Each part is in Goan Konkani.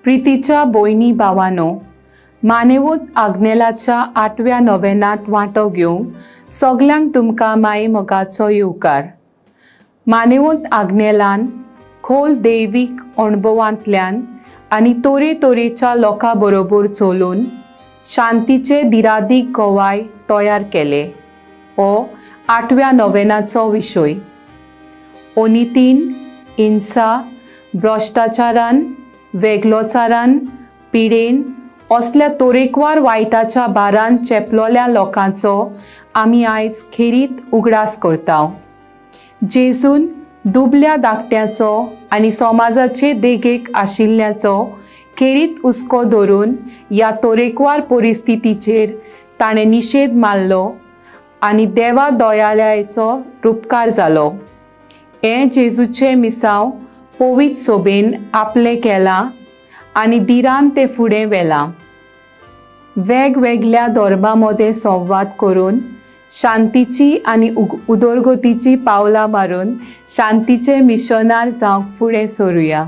प्रितीच्या भयणी भावानो, मानेवत आग्नेलाच्या आठव्या नोवेनांत वांटो घेवंक सगल्यांक तुमकां माये मोगाचो येवकार. मानेवत आग्नेलान खोल दैवीक अणभवांतल्यान आनी तरेतरेच्या लोकां बरोबर चलून शांतीचे दिरादीक गोवाय तयार केले. हो आठव्या नोवेनाचो विशय. अनितीन, हिंसा, भ्रश्टाचारान, वेगलोचारान, पिडेन असल्या तरेकवार वायटाच्या भारान चेपलोल्या लोकांचो आमी आयज खेरीत उगडास करता. जेजून दुबल्या धाकट्याचो आनी समाजाचे देगेक आशिल्ल्याचो खेरीत हुस्को धरून ह्या तरेकवार परिस्थितीचेर ताणें निशेध मारलो आनी देवा दयालयाचो रुपकार जालो. हें जेजूचें मिसांव पवित्र सोबेन आपलें केलां आनी दिरान तें फुडें व्हेलां. वेगवेगळ्या धर्मां मदें संवाद करून शांतीची आनी उदरगतीची पावलां मारून शांतीचे मिशनार जावंक फुडें सरुया.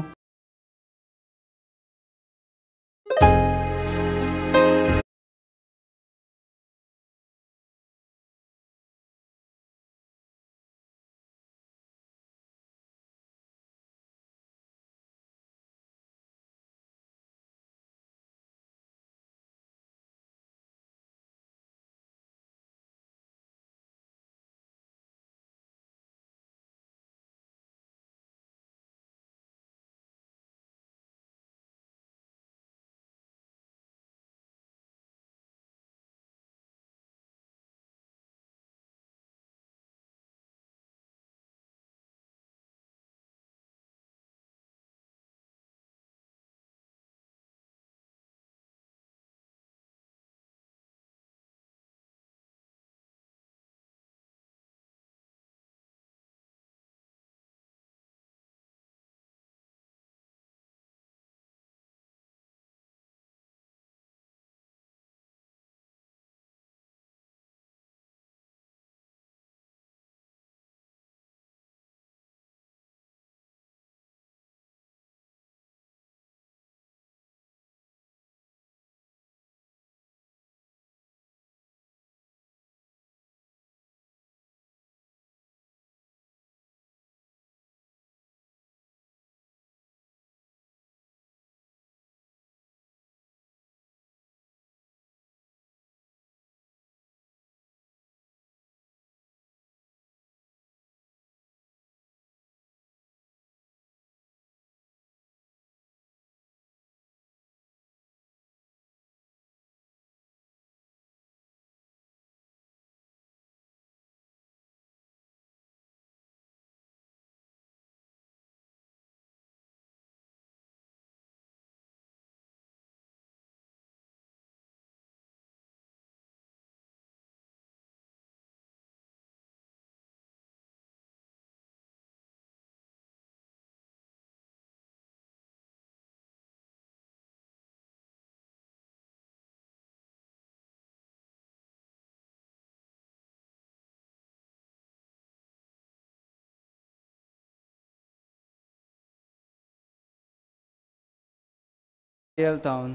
टावन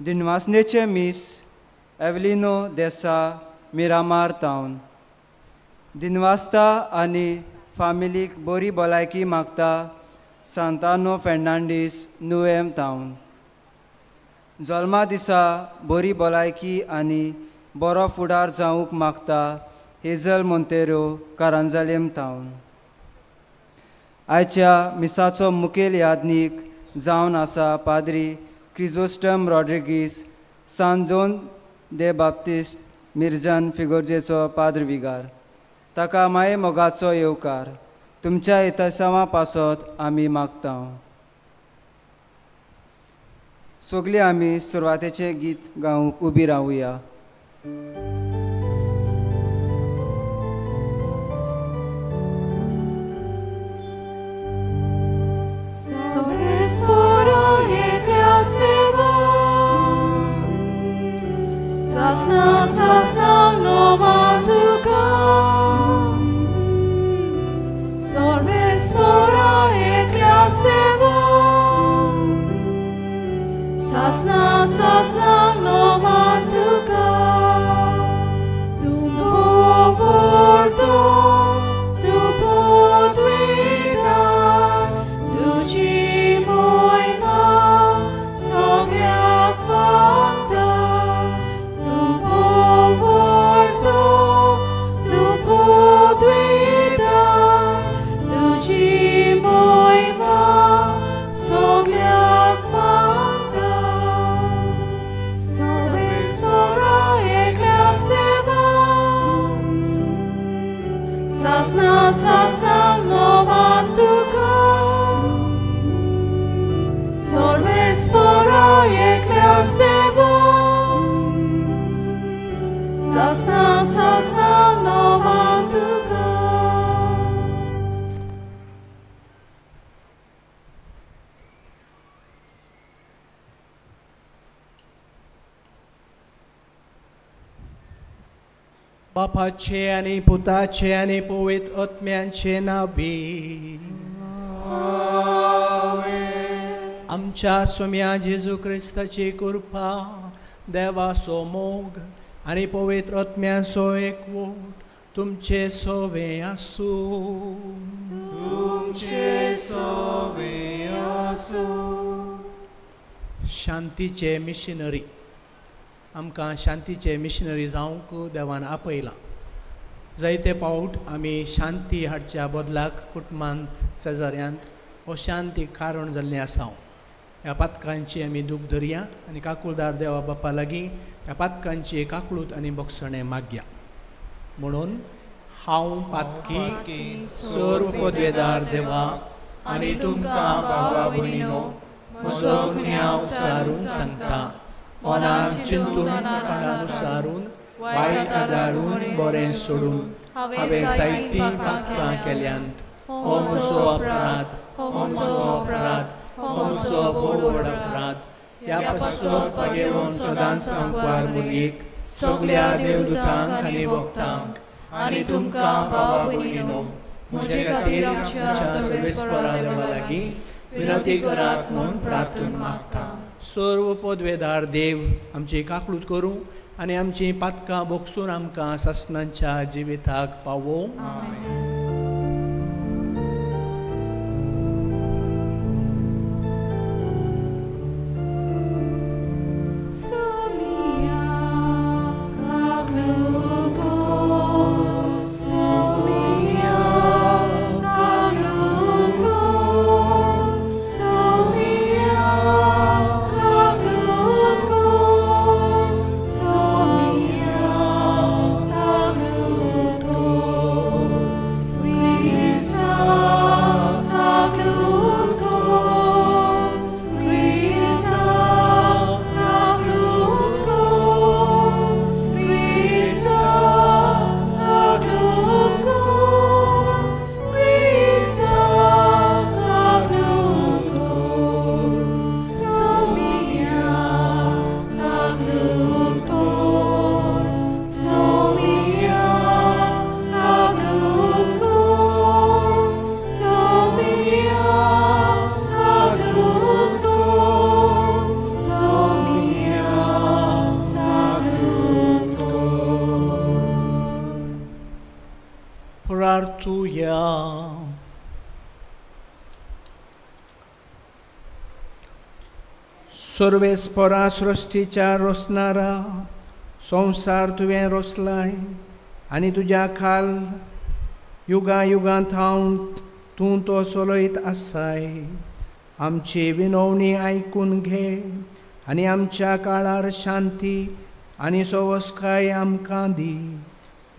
दिनवासनेचे मीस एवलिनो देसा मिरामार टावन दिनवासता आनी फामिलीक बरी भलायकी मागता सांतानो फेर्नांडीस नुवेम टावन जल्मा दिसा बरी भलायकी आनी बरो फुडार जावंक मागता हेजल मोंतेरो कारांजालेम टावन. आयच्या मिसाचो मुखेल यादनीक जावन आसा पाद्री क्रिजोस्टम रॉड्रिगीस, सान जोन दे बाप्तिस्त मिर्जन फिगोर्जेचो पाद्र विगार. ताका माये मोगाचो येवकार. तुमच्या इतिसांवा पासत आमी मागता. सगळीं आमी सुरवातेचें गीत गावंक उबी रावया. Sorbe spora e classe. बापाचे आनी पुताचे आनी पवित्र आत्म्याचे नांवी. आमच्या सोम्या जेजू क्रिस्ताची कृपा, देवाचो मोग आनी पवित्र आत्म्याचो एकवट तुमचे सोवे आसूं. तुमचे सोवे आसूं. शांतीचे मिशनरी, आमकां शांतीचे मिशनरी जावंक देवान आपयलां. जायते पावट आमी शांती हाडच्या बदलाक कुटुंबांत, शेजाऱ्यांत अशांती कारण जाल्लें आसा. ह्या पातकांची आमी दूख धरया आनी काकुळदार देवा बापा लागीं ह्या पातकांची काकळूत आनी बक्षणें मागया. म्हणून हांव पातकी सर्व पदवेदार देवा आनी तुमकां भावा भयणीनो म्हजो गुन्यांव सारून सांगता. मनान चिंतून, कानानुसारून, वायट आदारून, बरें सोडून हांवें जायतीं पातकां केल्यांत. हो म्हजो अपराध, हो म्हजो अपराध, हो म्हजो भोव व्हड अपराध. ह्या पासत पागेवन सदांच आंकवार मुरयेक, सगल्या देवदूतांक आनी भक्तांक आनी तुमकां भावा भयणीनो म्हजे खातीर आमच्या सर्वेस्परा देवा लागीं विनंती करात म्हूण प्रार्थना मागता. सर्व पदवेदार देव आमची काकळूत करूं आनी आमची पातकां बोगसून आमकां सासणाच्या जिविताक पावोवं. सर्वेस्परा सृश्टीच्या रोसणारा संवसार तुवें रोसलाय आनी तुज्या खाल युगां युगां थावन तूं तो चलयत आसाय. आमची विनवणी आयकून घे आनी आमच्या काळार शांती आनी सवस्काय आमकां दी.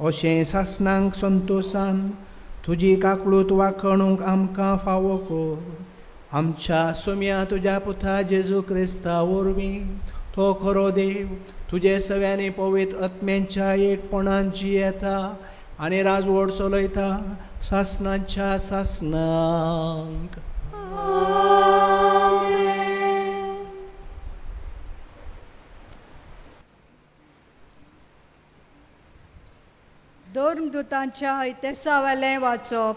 अशें सासणांक संतोशान तुजी काकळूत वाखणूंक आमकां फावो कर. आमच्या सोम्या तुज्या पुता जेजू क्रिस्ता वरवीं तो खरो देव तुजे सव्यानी पवित्र आत्म्यांच्या एकपणान जियेता आनी राजवट चलयता सासणाच्या सासणांक. धर्मदूतांच्या इतिहासावेलें वाचप.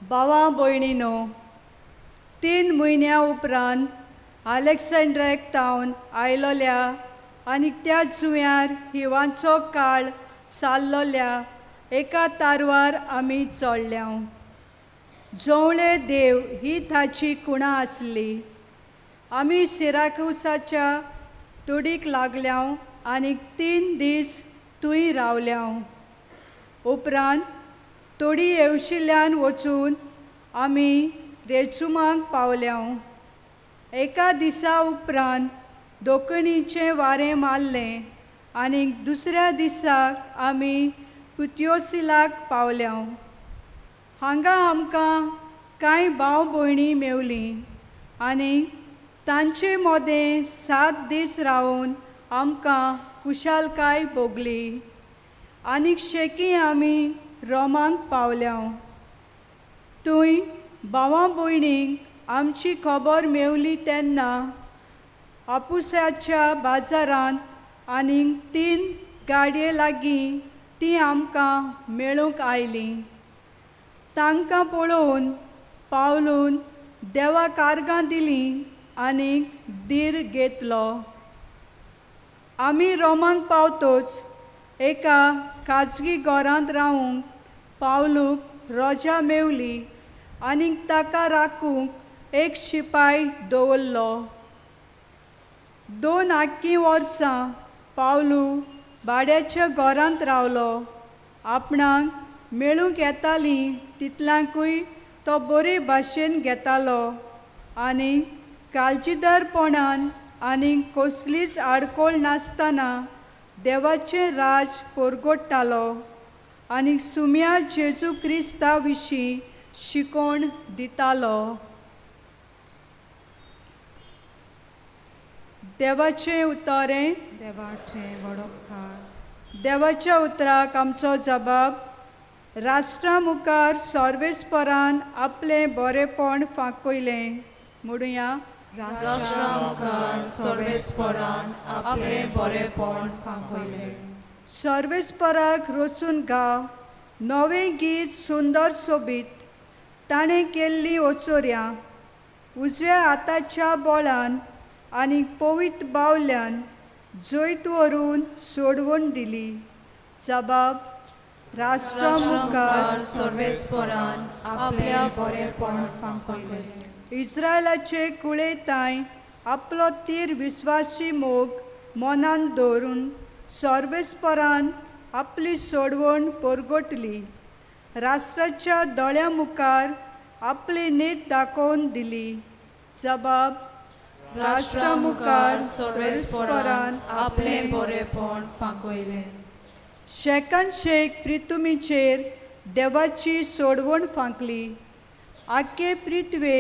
भावा भयणीनो, 3 म्हयन्या उपरांत अलेक्झांड्रियाक थावन आयलोल्या आनी त्या जुंव्यार हिवांचो काळ सारलोल्या एका तारवार आमी चडल्या. जोवळे देव ही ताची कुणा आसली. आमी सिराकुसाच्या तोडीक लागल्या आनी 3 दीस थंय रावल्या. उपरांत तोडी येवशिल्ल्यान वचून आमी रेचुमाक पावल्या. एका दिसा उपरांत दोकणीचें वारें मारलें आनी दुसऱ्या दिसाक आमी पुत्योसिलाक पावल्या. हांगा आमकां कांय भाव भयणी मेवलीं आनी तांचे मदें 7 दीस रावन आमकां कुशालकाय भोगली. आनीक शेकी आमी रोमाक पावल्या. थंय भावा भयणींक आमची खबर मेवली तेन्ना आपुसाच्या बाजारांत आनीक 3 गाडये लागीं ती आमकां मेळूंक आयलीं. तांकां पळोवन पावलून देवाक आर्गां दिलीं आनी धीर घेतलो. आमी रोमाक पावतोच एका खाजगी घरांत रावूंक पावलूक रोजा मेवली आनी ताका राखूंक एक शिपाय दवरलो. 2 आख्खीं वर्सां पावलू भाड्याच्या घरांत रावलो. आपणाक मेळूंक येतालीं तितल्यांकूय तो बरे भाशेन घेतालो आनी काळजीदारपणान आनी कसलीच आडखळ नासतना देवाचें राज परगट्टालो आनी सुम्या जेजू क्रिस्ता विशीं शिकोवण दितालो. देवाचें उतरें देवाचें वडोपकार. देवाच्या उतराक आमचो जबाब. राष्ट्रा मुखार सर्वेस्परान आपलें बरेपण फांकयलें म्हणुया. राष्ट्रा मुखार सर्वेस्परान आपलें बरेपण फांकयलें. सर्वेस्पराक रचून गा नवें गीत सुंदर सोबीत. ताणें केल्ली ओचोऱ्यां उजव्या हाताच्या बोळान आनी पवित्र बावल्यान जैत व्हरून सोडवण दिली. जबाब राष्ट्रा मुखार सर्वेस्परान आपल्या बरेपण फांकयलें. इस्रायलाचे कुळेतांय आपलो तीर विस्वासी मोग मनान दवरून सर्वेस्परान आपली सोडवण परगटली. राष्ट्राच्या दोळ्यां मुखार आपली नीत दाखोवन दिली. जबाब राष्ट्रा मुखार सर्वेस्परान आपलें बरेपण फांकयलें. शेकान शेक प्रितुमीचेर देवाची सोडवण फांकली. आख्खे पृथ्वे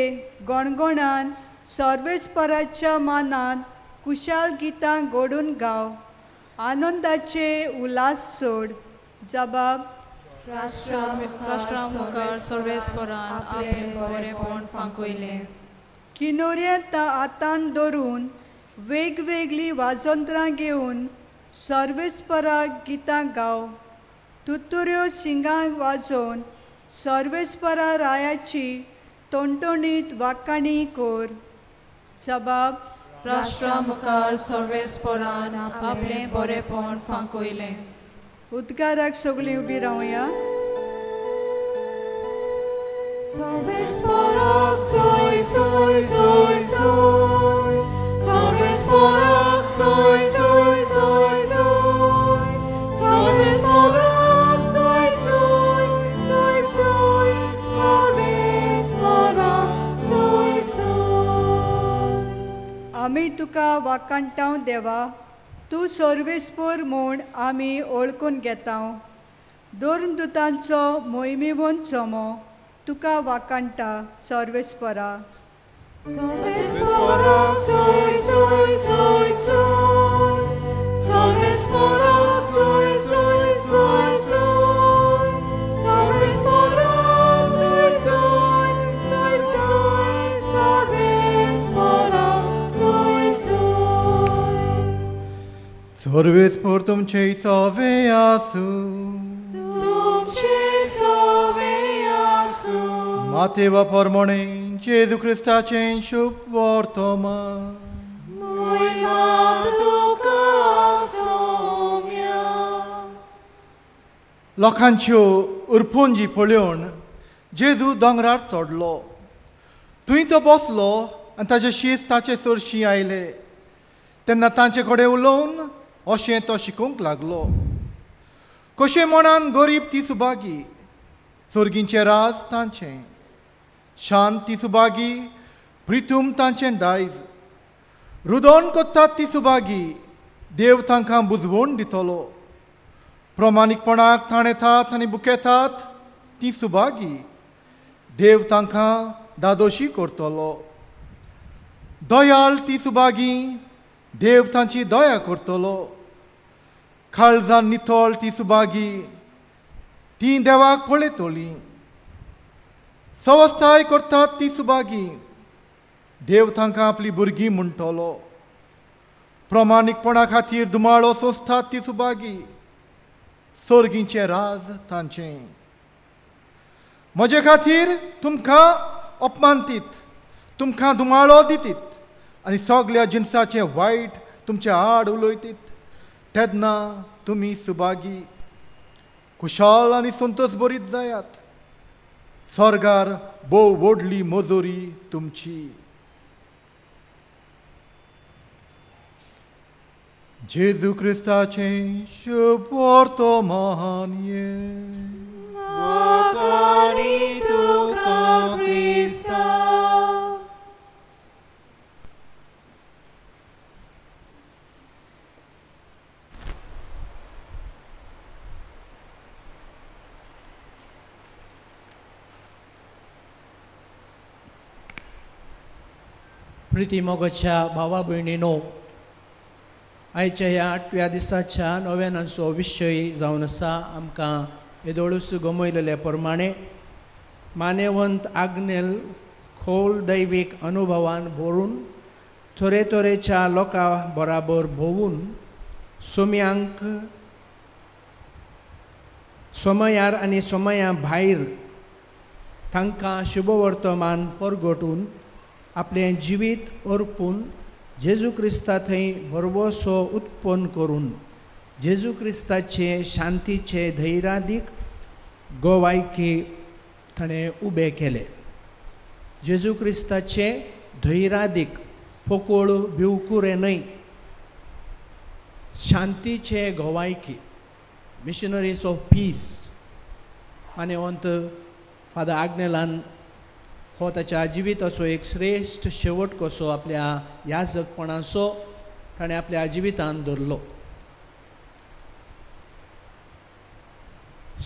गणगणान सर्वेस्पराच्या मानान कुशाल गितां घडून गाव. आनंदाचे उल्हास सोड. जबाब राष्ट्रा मुखार सर्वेस्परान आपलें बरेपण फांकयलें. किनोऱ्यांत हातान धरून वेगवेगळीं वाजंत्रां घेवन सर्वेस्पराक गितां गाव. तुतुऱ्यो शिंगां वाजोवन सर्वेस्परा रायाची टणटणीत वाखाणी कर. जबाब राष्ट्रा मुखार सर्वेस्परान आपलें बरेपण फांकयलें. उद्गाराक सगळीं उबी रावया. सर्वेस्पराक सोय सोय सोय सोय. सर्वेस्पराक सोय सोय सोय सोय. सर्वेस्पराक सोय सोय सोय सोय. सर्वेस्पराक सोय सोय. आमी तुका वाखाणटाव देवा, तूं सर्वेस्पर म्हूण आमी ओळखून घेताव. दोन दुतांचो मोहिमेवन चोमो तुका वाखाणटा सर्वेस्परा. सर्वेस्पराक सोय सोय सोय सोय. सर्वेस्पराक सोय सोय सोय सोय. सर्वेस्पराक सोय सोय सोय सोय. सर्वेस्पराक सोय सोय. सर्वेस्पर तुमचे सवे आसूं. तुमचे सवे आसूं. मातेवा परमणे जेजू क्रिस्ताचें शुभ वर्तमान. मोहिमा तुका सोम्या. लोकांच्यो उरपुंजी पळोवन जेजू दोंगरार चडलो. थंय तो बसलो आनी ताचे शीस ताचे सरशीं आयले. तेन्ना तांचे कडेन उलोवन अशें तो शिकोवंक लागलो. कशें मनान गरीब ती सुभागी, सोर्गींचें राज तांचें. शांत ती सुभागी, प्रितूम तांचें दायज. रुदोन कोत्तात ती सुभागी, देव तांकां बुजवण दितलो. प्रमाणीकपणाक ताणेतात आनी बुकेतात ती सुभागी, देव तांकां दादोशी करतलो. दयाळ ती सुभागी, देव तांची दया करतलो. काळजान नितळ ती सुभागी, ती देवाक पळयतली. सवस्ताय करतात ती सुभागी, देव तांकां आपली भुरगीं म्हणटलो. प्रमाणीकपणा खातीर दुमाळो सोंसतात ती सुभागी, सोर्गींचें राज तांचें. म्हजे खातीर तुमकां अपमानतीत, तुमकां धुमाळो दितीत आनी सगल्या जिनसाचें वायट तुमचे आड उलयतीत, तेन्ना तुमी सुभागी, खुशाल आनी संतोष बरीत जायात. स्वर्गार भोव व्हडली मजुरी तुमची. जेजू क्रिस्ताचें शुभ वर्तमान हें. प्रिती मोगाच्या भावा भयणीनो, आयच्या ह्या आठव्या दिसाच्या नव्यानांचो विशय जावन आसा आमकां येदोळूस गमयलेले प्रमाणे मानेवंत आग्नेल खोल दैवीक अनुभवान भरून तरेतरेच्या लोकां बराबर भोंवून सोम्यांक सोमयार आनी सोमया भायर तांकां शुभवर्तमान परगटून आपलें जिवीत अर्पून जेजू क्रिस्ता थंय भरवसो उत्पन्न करून जेजू क्रिस्ताचे शांतीचे धैर्यादीक गोवायकी ताणें उबे केले. जेजू क्रिस्ताचे धैर्यादीक पोकोळ भिवकुरे न्हय, शांतीचे गोवायकी, मिशनरीज ऑफ पीस. मानेवंत फादर आग्नेलान हो ताच्या जिविताचो एक श्रेश्ठ शेवट कसो आपल्या याजकपणाचो ताणें आपल्या जिवितान धरलो.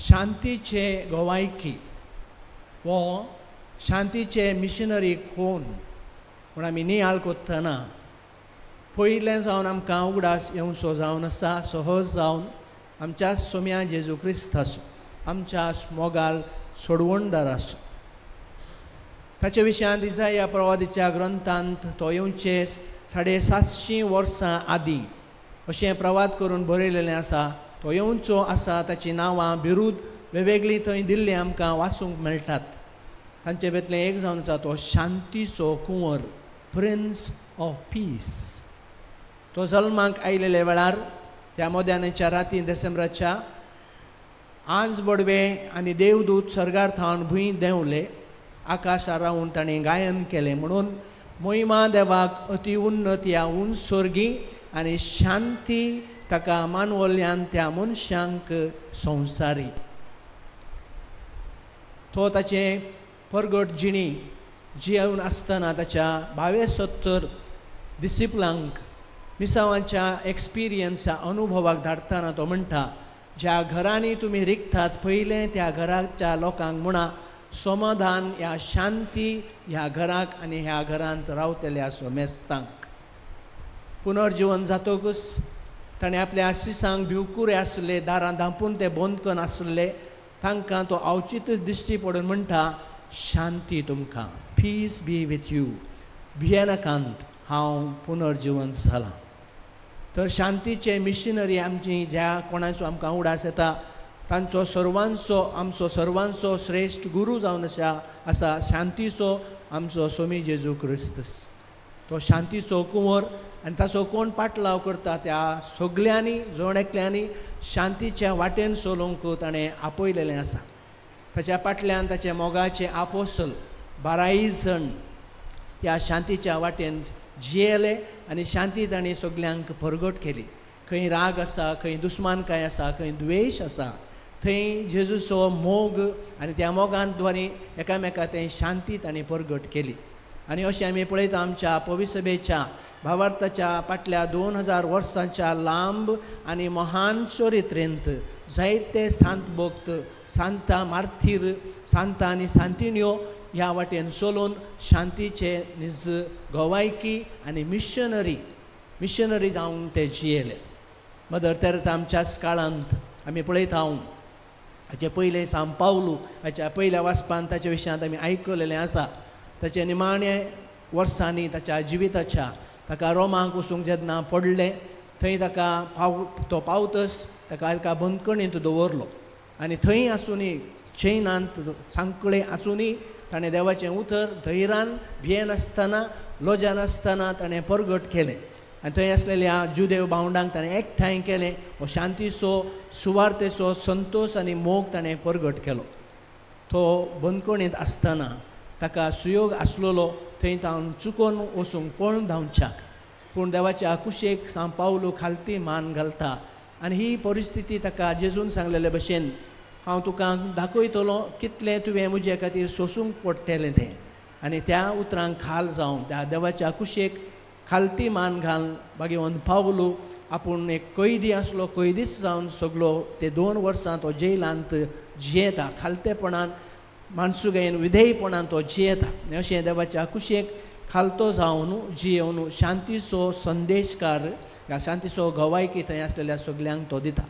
शांतीचे गोवायकी वो शांतीचे मिशनरी कोण म्हूण आमी नियाळ करतना पयलें जावन आमकां उगडास येवचो जावन आसा सहज जावन आमच्या सोम्या जेजू क्रिस्ताचो, आमच्या मोगाल सोडवणदाराचो. ताचे विशयांत इजाया प्रवादीच्या ग्रंथांत तो येवचे 750 वर्सां आदीं अशें प्रवाद करून बरयलेलें आसा. तो येवचो आसा, ताचीं नांवां बिरूद वेगवेगळीं थंय दिल्लीं आमकां वाचूंक मेळटात. तांचे भितरलें एक जावन आसा तो शांतीचो कुंवर, प्रिन्स ऑफ पीस. तो जल्माक आयलेल्या वेळार त्या मोद्यानाच्या राती डिसेंबराच्या आंज बडवे आनी देवदूत स्वर्गार थावन भूंय देंवले, आकाशार रावून ताणें गायन केलें म्हणून मोहिमा देवाक अति उन्नत ह्या उंच स्वर्गी आनी शांती ताका मानवल्यान त्या मनशांक संवसारी. तो ताचें परगट जिणी जियेवन आसतना ताच्या 72 डिसिप्लांक मिसावांच्या एक्सपिरियन्सा अनुभवाक धाडटना तो म्हणटा, ज्या घरांनी तुमी रिगतात पयलें त्या घराच्या लोकांक म्हणा समाधान ह्या शांती ह्या घराक आनी ह्या घरांत रावतल्या सोमेस्तांक. पुनर्जिवन जातकूच ताणें आपल्या आशिसांक भिवकुरे आसले, दारां धांपून ते बंदकन आसले, तांकां तो अवचितच दिश्टी पडून म्हणटा, शांती तुमकां, पीस बी विथ you, भियेनाकांत, हांव पुनर्जिवन जालां. तर शांतीचे मिशनरी आमची ज्या कोणाचो आमकां उडास येता तांचो सर्वांचो आमचो सर्वांचो श्रेश्ठ गुरू जावन आसा शांतीचो आमचो स्वामी जेजू क्रिस्तस. तो शांतीचो कुंवर आनी ताचो कोण पाटलाव करता त्या सगल्यांनी जण एकल्यांनी शांतीच्या वाटेन चलोवंक ताणें आपयलेलें आसा. ताच्या फाटल्यान ताच्या मोगाचे आपोसल 12 जण त्या शांतीच्या वाटेन जियेले आनी शांती ताणें सगल्यांक परगट केली. खंय राग आसा, खंय दुस्मानकाय आसा, खंय द्वेश आसा, थंय जेजूचो मोग आनी त्या मोगान द्वारे एकामेका थंय शांती ताणें परगट केली. आनी अशें आमी पळयता आमच्या पविसभेच्या भावार्थाच्या फाटल्या 2000 वर्सांच्या लांब आनी महान चरित्रेंत जायते सांत भक्त, सांता मार्थीर, सांता आनी सांतिण्यो ह्या वाटेन चलोवन शांतीचे निज गोवायकी आनी मिशनरी जावन ते जियेले. मदर तेरेसा आमच्याच काळांत आमी पळयता हाचे पयलें सांव पावलू हाच्या पयल्या वाचपान ताच्या विशयांत आमी आयकलेलें आसा. ताच्या निमाण्या वर्सांनी ताच्या जिविताच्या ताका रोमाक वचूंक जेन्ना पडलें थंय ताका तो पावतस ताका एका बंदखणींत दवरलो आनी थंय आसुनूय चैनांत सांकळे आसुनूय ताणें देवाचें उतर धैर्यान भियेनासतना लजनासतना ताणें परगट केलें आनी थंय आसलेल्या जुदेव भावंडांक ताणें एकठांय केलें. हो शांतीचो सुवार्थेचो संतोश आनी मोग ताणें परगट केलो. तो बंदखणींत आसतना ताका सुयोग आसलेलो थंय तावन चुकोन वचूंक पळून धांवच्याक, पूण देवाच्या कुशेक सांव पावलो खालती मान घालता आनी ही परिस्थिती ताका जेजून सांगलेले भशेन हांव तुका दाखयतलो कितलें तुवें म्हजे खातीर सोसूंक पडटलें तें. आनी त्या उतरांक खाल जावन त्या देवाच्या कुशेक खालती मान घाल बागेवन पावलो आपूण एक कैदी आसलो, कैदीच जावन सगलो ते 2 वर्सां तो जेलांत जियेता, खालतेपणान मानसुगायेन विधेयपणान तो जियेता. अशें देवाच्या कुशेक खालतो जावन जियेवन शांतीचो संदेशकार ह्या शांतीचो गवायकी थंय आसलेल्या सगल्यांक तो दिता.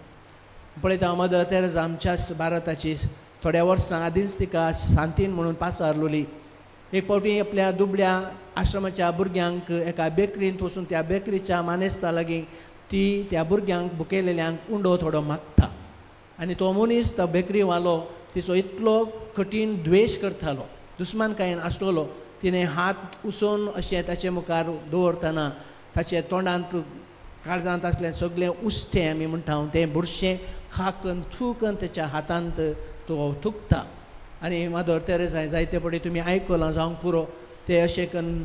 पळयता मदर तेरेजा आमच्याच भारताची थोड्या वर्सां आदींच तिका शांतीन म्हणून पासारलोली. एक फावटी आपल्या दुबळ्या आश्रमाच्या भुरग्यांक एका बेकरींत वचून त्या बेकरीच्या मानेस्ता लागीं ती त्या भुरग्यांक भुकेलेल्यांक उंडो थोडो मागता आनी तो मनीस तो बेकरीवालो तिचो इतलो कठीण द्वेश करतालो, दुस्मानकायेन आसलेलो. तिणें हात उसोवन अशें ताचे मुखार दवरतना ताचे तोंडांत काळजांत आसलें सगळें उश्टें आमी म्हणटा तें बुरशें खाकन थुकन तेच्या हातांत तो थुकता. आनी मदर तेरेजा जायते फावटी तुमी आयकलां जावंक पुरो, ते अशें कन्न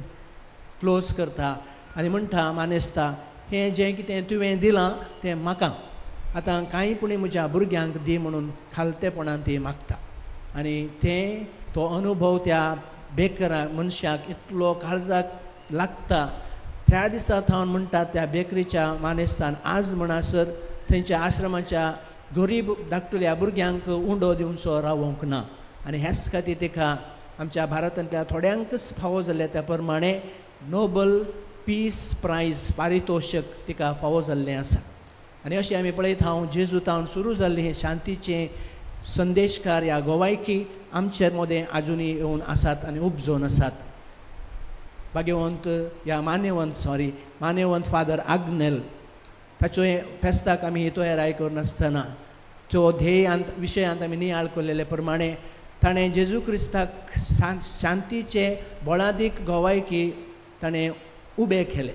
क्लोज करता आनी म्हणटा मानेस्ता हें जें कितें तुवें दिलां तें म्हाका आतां कांय पुणी म्हज्या भुरग्यांक दी म्हणून खालतेपणान ती मागता. आनी तें तो अनुभव त्या बेकरा मनशाक इतलो काळजाक लागता. त्या दिसा थावन म्हणटा त्या बेकरीच्या मानेस्तान आज म्हणसर थंयच्या आश्रमाच्या गरीब धाकटुल्या भुरग्यांक उंडो दिवचो रावोंक ना. आनी ह्याच खातीर तिका आमच्या भारतांतल्या थोड्यांकच फावो जाल्ल्या त्या प्रमाणे नोबल पीस प्रायज पारितोशक तिका फावो जाल्लें आसा. आनी अशें आमी पळयत हांव जेजू थावन सुरू जाल्लें हें शांतीचें संदेशकार ह्या गोवायकी आमचे मदें आजुनूय येवन आसात आनी उपजोवन आसात. भाग्यवंत ह्या मान्यवंत सॉरी मान्यवंत फादर आग्नेल ताचो फेस्ताक आमी तयाराय करनासतना त्यो ध्येयांत विशयांत आमी नियाळ केल्ले प्रमाणे ताणें जेजू क्रिस्ताक शांतीचे बळादीक गोवायकी ताणें उबे केले.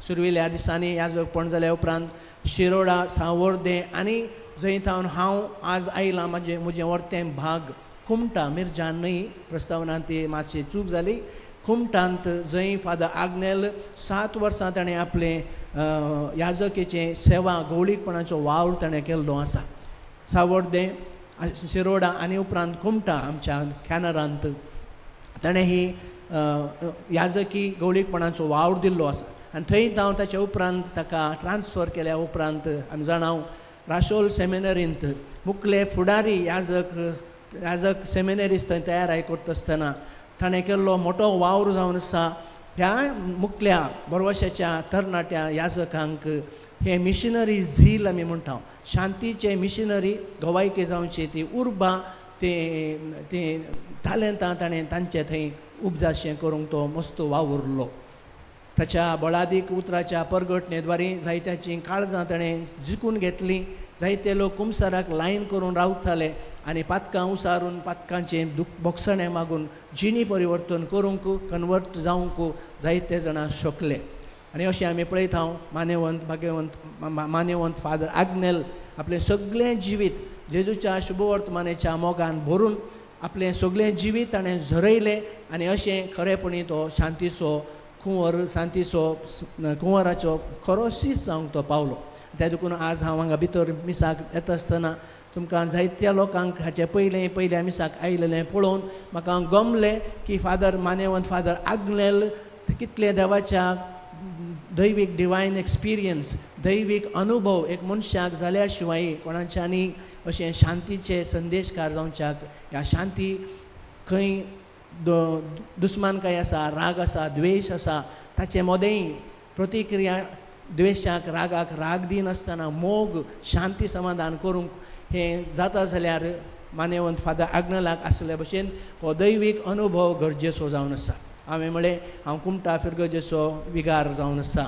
सुरवेल्या दिसांनी याजकपण जाल्या उपरांत शिरोडा सावर्दें आनी जंय थावन हांव आज आयलां म्हाजें म्हजें वर्तें भाग कुमटा मिरजान न्हय प्रस्तावनांत ती मातशी चूक जाली. कुमटांत जंय फादर आग्नेल 7 वर्सां ताणें आपलें याजकेचें सेवा गवळीकपणाचो वावर ताणें केल्लो आसा. सावर्दें शिरोडा आनी उपरांत कुमटा आमच्या कॅनरांत ताणें ही याजकी गवळीकपणाचो वावर दिल्लो आसा. आनी थंय जावन ताच्या उपरांत ताका ट्रान्सफर केल्या उपरांत आमी जाणां राशोल सेमिनरींत मुखले फुडारी याजक याजक सेमिनरीस थंय तयाराय करता आसतना ताणें केल्लो मोटो वावर जावन आसा. ह्या मुखल्या बरवशाच्या तरणाट्या याजकांक हे मिशनरी झील आमी म्हणटा, शांतीचे मिशनरी गवायके जावची ती उर्बा ते ते तालेंतां ताणें तांचे थंय उपजाशें करूंक तो मस्त वावुरलो. ताच्या बळादीक उतराच्या परगटणेद्वारे जायत्याचीं काळजां ताणें जिखून घेतलीं. जायते लोक कुमसाराक लायन करून रावताले आनी पातकां उसारून पातकांचें बोगसणें मागून जिणी परिवर्तन करूंक कन्वर्ट जावंक जायते जाणां शकले. आनी अशें आमी पळयत हांव मान्यवंत भाग्यवंत मान्यवंत फादर आग्नेल आपलें सगळें जिवीत जेजूच्या शुभवर्तमानाच्या मोगान भरून आपलें सगळें जिवीत ताणें झरयलें आनी अशें खरेपणी तो शांतीचो कुंवर शांतीचो कुंवराचो खरो शीस जावंक तो पावलो. त्या देखून आज हांव हांगा भितर मिसाक येता आसतना तुमकां जायत्या लोकांक हाचे पयलें पयल्या मिसाक आयिल्लें पळोवन म्हाका गमलें की फादर मान्यवंत फादर आग्नेल कितलें देवाच्या दैवीक डिवायन एक्सपिरियन्स दैवीक अनुभव एक मनशाक जाल्या शिवाय कोणाच्यानी अशें शांतीचे संदेशकार जावच्याक ह्या शांती खंय दुस्मानकाय आसा, राग आसा, द्वेश आसा ताचे मदेंय प्रतिक्रिया द्वेशाक रागाक राग दिनासतना मोग शांती समाधान करूंक हें जाता जाल्यार मान्यवंत फादर आग्नेलाक आसल्या भशेन हो दैवीक अनुभव गरजेचो जावन आसा. हांवें म्हळें हांव कुमटा फिरगजेचो विगार जावन आसा.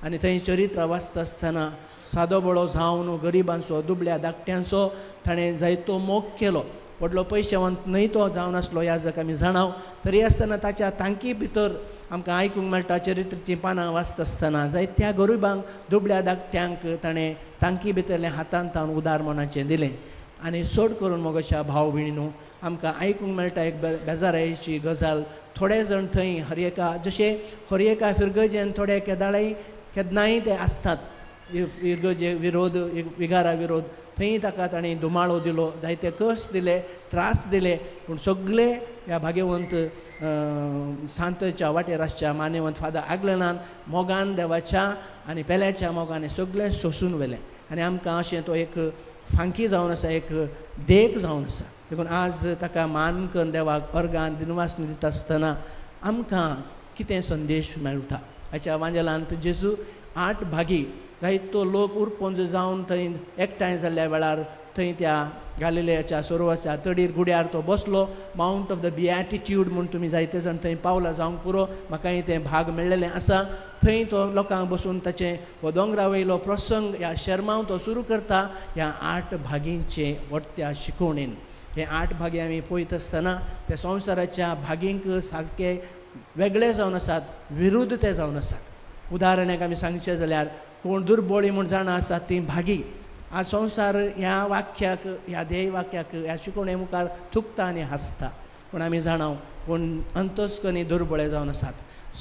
आनी थंय चरित्र वाचता आसतना सादो बळो जावन गरिबांचो दुबळ्या धाकट्यांचो ताणें जायतो मोग केलो. व्हडलो पयशेवंत न्हय तो जावन आसलो याजक आमी जाणाव, तरी आसतना ताच्या तांकी भितर आमकां आयकूंक मेळटा चरित्राचीं पानां वाचता आसतना जायत्या गरिबांक दुबळ्या धाकट्यांक ताणें तांकी भितरलें हातान तावन उदार मनाचें दिलें. आनी चड करून मोगोच्या भाव भयणीनू आमकां आयकूंक मेळटा एक बेजारायेची गजाल, थोडे जाण थंय हर एका जशें हर एका फिरगजेन थोडे केदाळय केन्नाय ते आसतात इगर्जे विरोध विगारा विरोध, थंय ताका ताणें धुमाळो दिलो, जायते कश्ट दिले, त्रास दिले, पूण सगळे ह्या भाग्यवंत सांतच्या वाटेर आसच्या मानेवंत फादर आग्लेनान मोगान देवाच्या आनी पेल्याच्या मोगान हें सगळें सोंसून व्हेलें. आनी आमकां अशें तो एक फांकी जावन आसा, एक देख जावन आसा. देखून आज ताका मान करून देवाक अर्गान दिनवास दिता आसतना आमकां कितें संदेश मेळटा. हाच्या वांजेलांत जेजू 8 भागी जायतो लोक उरपोंज जावन थंय एकठांय जाल्ल्या वेळार थंय त्या गालिलेयाच्या सरोवराच्या तडीर गुड्यार तो बसलो. मावंट ऑफ the बिएटिट्यूड म्हूण तुमी जायते जाण थंय पावला जावंक पुरो, म्हाकाय तें भाग मेळ्ळेलें आसा. थंय तो लोकांक बसून ताचें हो दोंगरा वयलो प्रसंग ह्या शेरमांव तो सुरू करता ह्या 8 भागींचे वट्ट्या शिकोवणेन. हे 8 भागी आमी पळयत आसतना ते संवसाराच्या भागींक सारके वेगळे जावन आसात, विरुद्ध ते जावन आसात. उदाहरणाक आमी सांगचें जाल्यार कोण दुर्बोळी म्हूण जाणा आसात ती भागी. आज संवसार ह्या वाक्याक, ह्या ध्येय वाक्याक, ह्या शिकोवणे मुखार थुकता आनी हांसता, पूण आमी जाणा कोण अंतस्कनी दुर्बळे जावन आसात,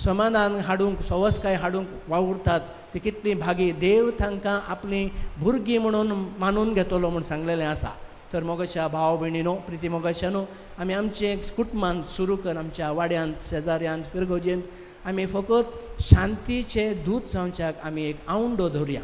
समाधान हाडूंक सवसकाय हाडूंक वावुरतात ती कितली भागी. देव तांकां आपलीं भुरगीं म्हणून मानून घेतलो म्हूण सांगलेलें आसा. तर मोगाच्या भाव भयणीनो, प्रिती मोगाच्यानो, आमी आमचें कुटुंबांत सुरू कर, आमच्या वाड्यांत, शेजाऱ्यांत, फिरगोजेंत आमी फकत शांतीचे दूत जावच्याक आमी एक आवंडो धरुया.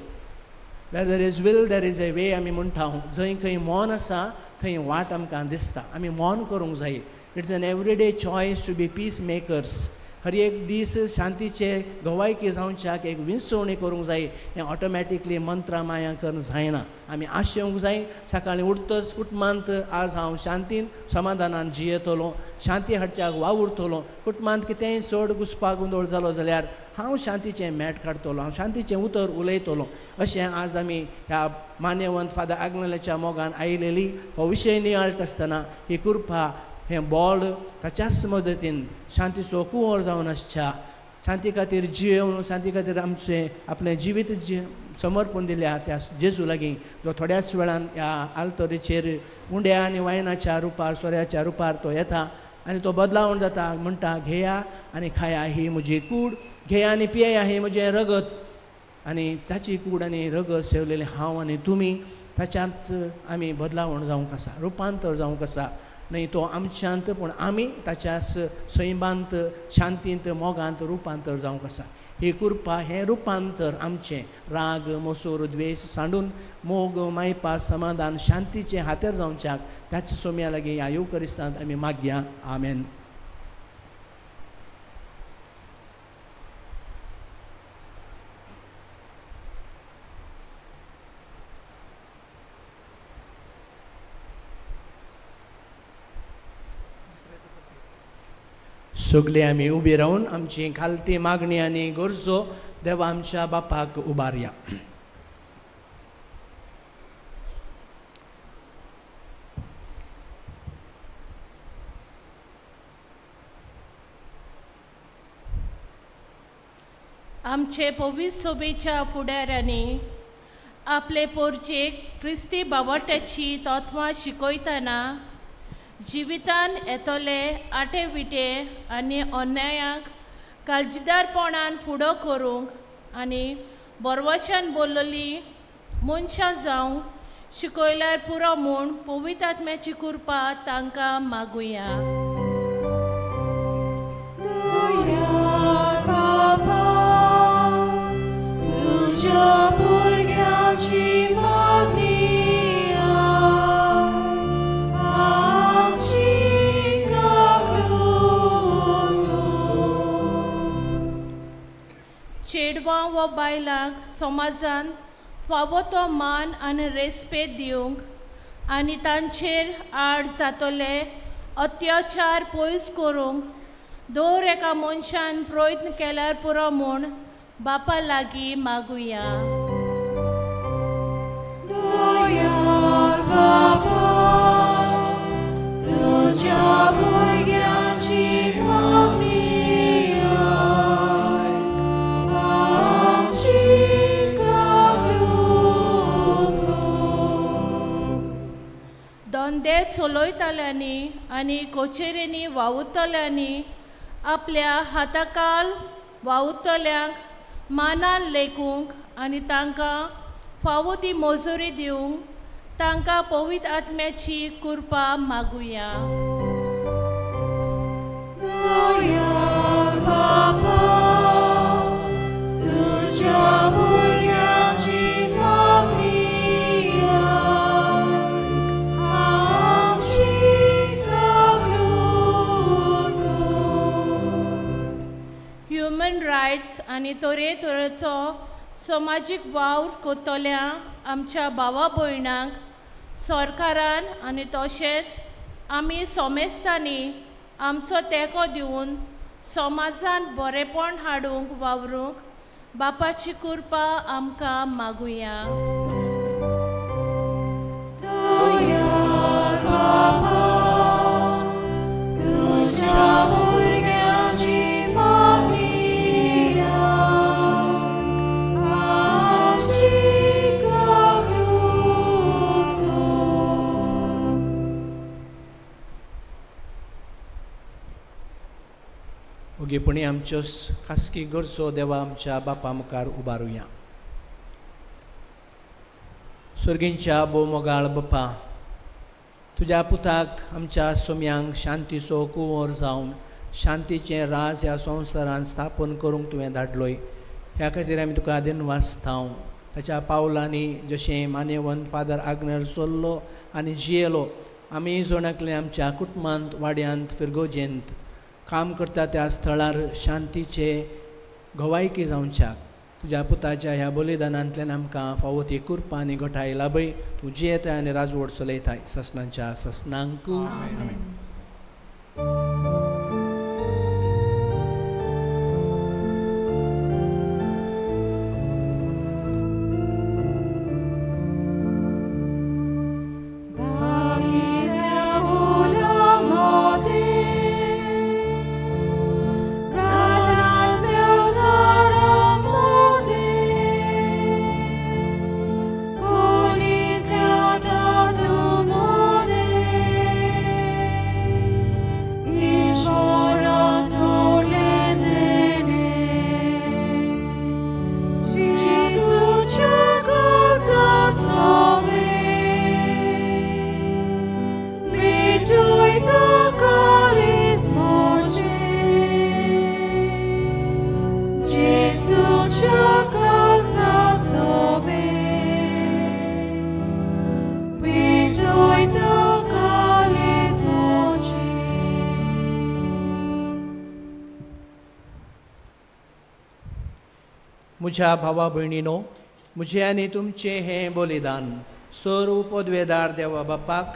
Where there is will there is a way आमी म्हणटा. जंय खंय मौन आसा थंय वाट आमकां दिसता. आमी मौन करूंक जाय. It's an everyday choice to be peace makers. हर एक दीस शांतीचे गवायकी जावच्याक एक विंचवणी करूंक जाय. हें ऑटोमॅटिकली मंत्रां माया करून जायना. आमी आशेवंक जाय. सकाळीं उठतच कुटुंबांत आज हांव शांतीन समाधानान जियेतलो, शांती हाडच्याक वावुरतलो. कुटुंबांत कितेंय चड घुसपा गोंदळ जालो जाल्यार हांव शांतीचें मॅट काडटलो, हांव शांतीचें उतर उलयतलो. अशें आज आमी ह्या मान्यवंत फादर आग्नेलाच्या मोगान आयलेली हो विशय नियाळटा आसतना ही कृपा, हें बॉल ताच्याच मदतीन शांतीचो कुंवर जावन आसच्या, शांती खातीर जियेवन शांती खातीर आमचें आपलें जिवीत समर्पण दिल्या त्या जेजू लागीं, जो थोड्याच वेळान ह्या आल्तरीचेर उंड्या आनी वायनाच्या रुपार, सोऱ्याच्या रुपार तो येता आनी तो बदलावण जाता. म्हणटा, घेया आनी खाया ही म्हजी कूड, घेया आनी पियेया ही म्हजें रगत. आनी ताची कूड आनी रगत सेवलेलें हांव आनी तुमी, ताच्यांत आमी बदलावण जावंक आसा, रुपांतर जावंक आसा. न्हय तो आमच्यांत, पूण आमी ताच्या सैमांत, शांतींत, मोगांत रुपांतर जावंक आसा. ही कृपा, हें रुपांतर आमचें राग, मोसोर, द्वेश सांडून मोग, मायपा, समाधान, शांतीचें हातेर जावच्याक त्याच सोम्या लागीं ह्या येवकरिस्तांत आमी मागया. आमेन. सगळे आमी उबी रावन आमची खालती मागणी आनी गरजो देवा आमच्या बापाक उबारया. आमचे पवित्र सोबेच्या फुडाऱ्यांनी आपले पोरचेक क्रिस्ती बावट्याची तत्वां शिकयतना जिवितान येतले आटे विटे आनी अन्यायाक काळजीदारपणान फुडो करूंक आनी बरवशान बोल्लली मनशां जावंक शिकयल्यार पुरो म्हूण पवित्र आत्म्याची कृपा तांकां मागुया. चेडवां वा बायलांक समाजान फावो तो मान आनी रेस्पेद दिवंक आनी तांचेर आड जातले अत्याचार पयस करूंक दर एका मनशान प्रयत्न केल्यार पुरो म्हूण बापा लागीं मागुया. दयाळ बाबा तुज्या भुरग्यांची मागणी आयक, आमची कबूल कर. धंदे चलयतल्यांनी आनी कचेरेंनी वावुरतल्यांनी आपल्या हाताकाल वावुरतल्यांक मानान लेखूंक आनी तांकां फावो ती मजुरी दिवंक तांकां पवित्र आत्म्याची कृपा मागुया. दयाळ बाबा तुज्या भुरग्यांची मागणी आयक, आमची कबूल कर. ह्युमन रायट्स आनी तरेतरेचो समाजीक वावर करतल्या आमच्या भावा भयणांक सरकारान आनी तशेंच आमी समेस्तांनी आमचो तेंको दिवन समाजांत बरेपण हाडूंक वावरूंक बापाची कृपा आमकां मागुया. दयाळ बाबा तुज्या भुरग्यांची मागणी आयक, आमची कबूल कर. ओगीपणी आमच्यो खासगी गरजो देवा आमच्या बापा मुखार उबारुया. सर्गींच्या भोवमोगाळ बापा, तुज्या पुताक आमच्या सोम्यांक शांतीचो कुंवर जावन शांतीचें राज ह्या संवसारान स्थापन करूंक तुवें धाडलोय, ह्या खातीर आमी तुका दिनवासतांव. ताच्या पावलांनी जशें मानेवंत फादर आग्नेल चल्लो आनी जियेलो, आमी जण एकले आमच्या कुटुंबांत, वाड्यांत, फिरगोजेंत काम करता त्या स्थळार शांतीचे गवायकी जावच्याक तुज्या पुताच्या ह्या बलिदानांतल्यान आमकां फावो ती कृपा आनी घटाय लाभय. तूं जियेताय आनी राजवट चलयताय ससनांच्या ससनांक. आमेन. बागेंतल्या फुलां मदें, रानांतल्या झाडां मदें, कोणींतल्या धातू मदें, ईश्वरान सोडलें तेणें जेजूच्या काळजा सोवें. मिटयता काळीज म्हजें, जेजूच्या काळजा सोवें. मिटयता काळीज म्हजें. म्हज्या भावा भयणीनो, म्हजें आनी तुमचें हें बलिदान सर्व पदवेदार देवा बापाक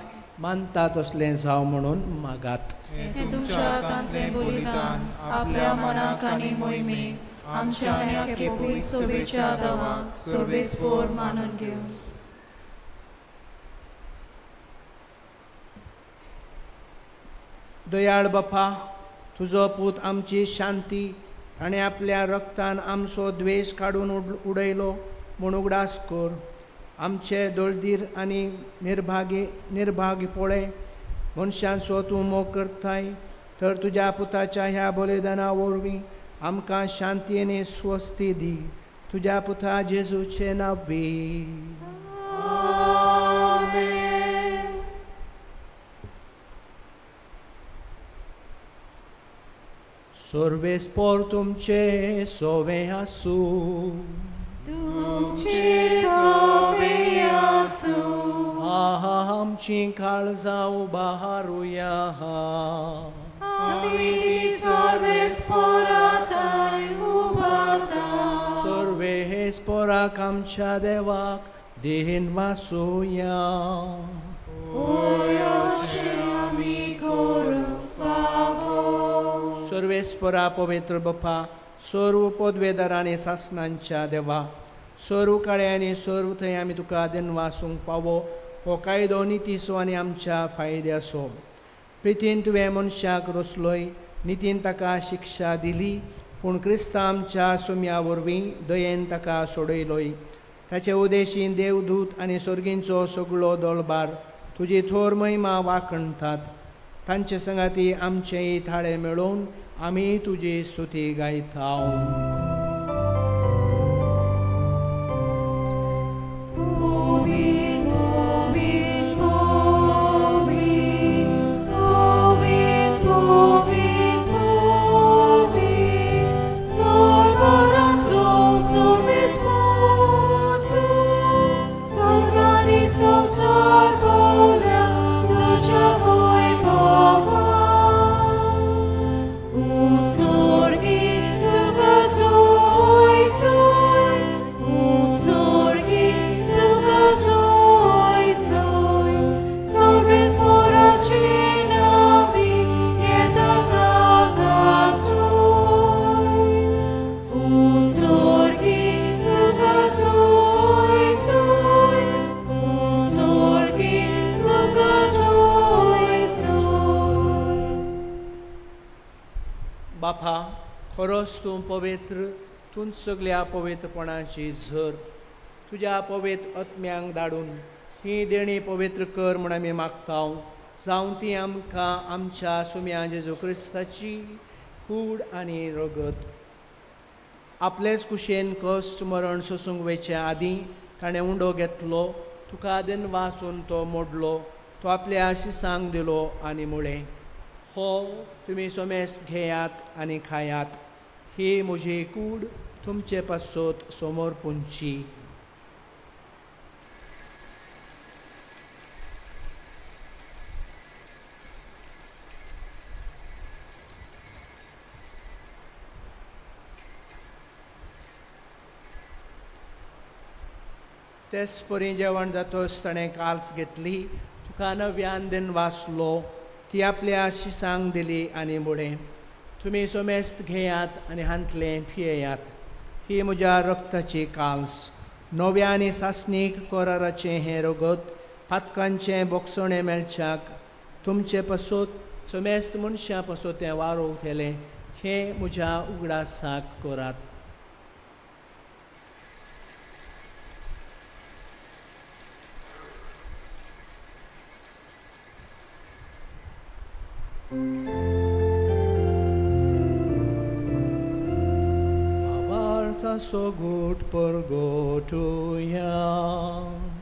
मानता तसलें जावं म्हणून मागात. हें तुमच्या हातांतलें बलिदान आपल्या मनाक आनी मोहिमेक आमच्या आनी आख्खे पवित्र सभेच्या दावांक सर्वेस्पोर मानून घेवं. दयाळ बापा, तुजो पूत आमची शांती ताणें आपल्या रक्तान आमचो द्वेश काडून उडयलो म्हूण उगडास कर. आमचे दळदीर आनी निर्भागी पळय मनशांचो तूं मोग करताय, तर तुज्या पुताच्या ह्या बलिदाना वरवीं आमकां शांती आनी स्वस्ती दी. तुज्या पुता जेजूचे नांवी. सर्वेस्पोर तुमचे सोवे आसूं. तुमचे सोवे आसूं. आहा आमची काळजां उबारुया. आमी ती सर्वेस्पोराताय उबाता. सर्वेस्पोराक आमच्या देवाक देहीन वासुया. ओय अशें आमी करूंक फावो. सर्वेस्पोरा पवित्र बापा, सर्व पदवेदार आनी सासनांच्या देवा, सर्व काळे आनी सर्व थंय आमी तुका दिनवासूंक फावो हो कायदो नितीचो आनी आमच्या फायद्याचो। प्रितीन तुवें मनशाक रचलोय, नितीन ताका शिक्षा दिली, पूण क्रिस्ता आमच्या सुम्या वरवीं दयेन ताका सोडयलोय। ताचे उदेशीन देवदूत आनी सर्गींचो सगळो दळबार तुजी थोर महिमा वाखणटात। तांचे संगाती आमचेय थाळे मेळोवन आमी तुजी स्तुती गायता। बापा, खरोच तूं पवित्र, तूं सगल्या पवित्रपणाची झर। तुज्या पवित्र आत्म्यांक धाडून ही देणी पवित्र कर म्हूण आमी मागता, जावं ती आमकां आमच्या सुम्या जेजू क्रिस्ताची कूड आनी रगत। आपलेच कुशेन कश्ट मरण सोसूंक वयचे आदीं ताणें उंडो घेतलो, तुका दिनवासून तो मोडलो, तो आपल्या आशिसांक दिलो आनी म्हळें, हो तुमी सोमेस्त घेयात आनी खायात, ही म्हजी कूड तुमचे पासत समोर पुंची। तेच परी जेवण जातच ताणें काल्स घेतली, तुका नव्यान दिनवासलो, ती आपल्या आशिसांक दिली आनी म्हळें, तुमी सोमेस्त घेयात आनी हांतलें पियेयात, ही म्हज्या रक्ताची काल्स, नव्या आनी सासणीक कराराचें हें रगत पातकांचें बोगसणें मेळच्याक तुमचे पासत सोमेस्त मनशां पासत तें वारोवतलें, हें म्हज्या उगडासाक करात। सोगूट परगोटुया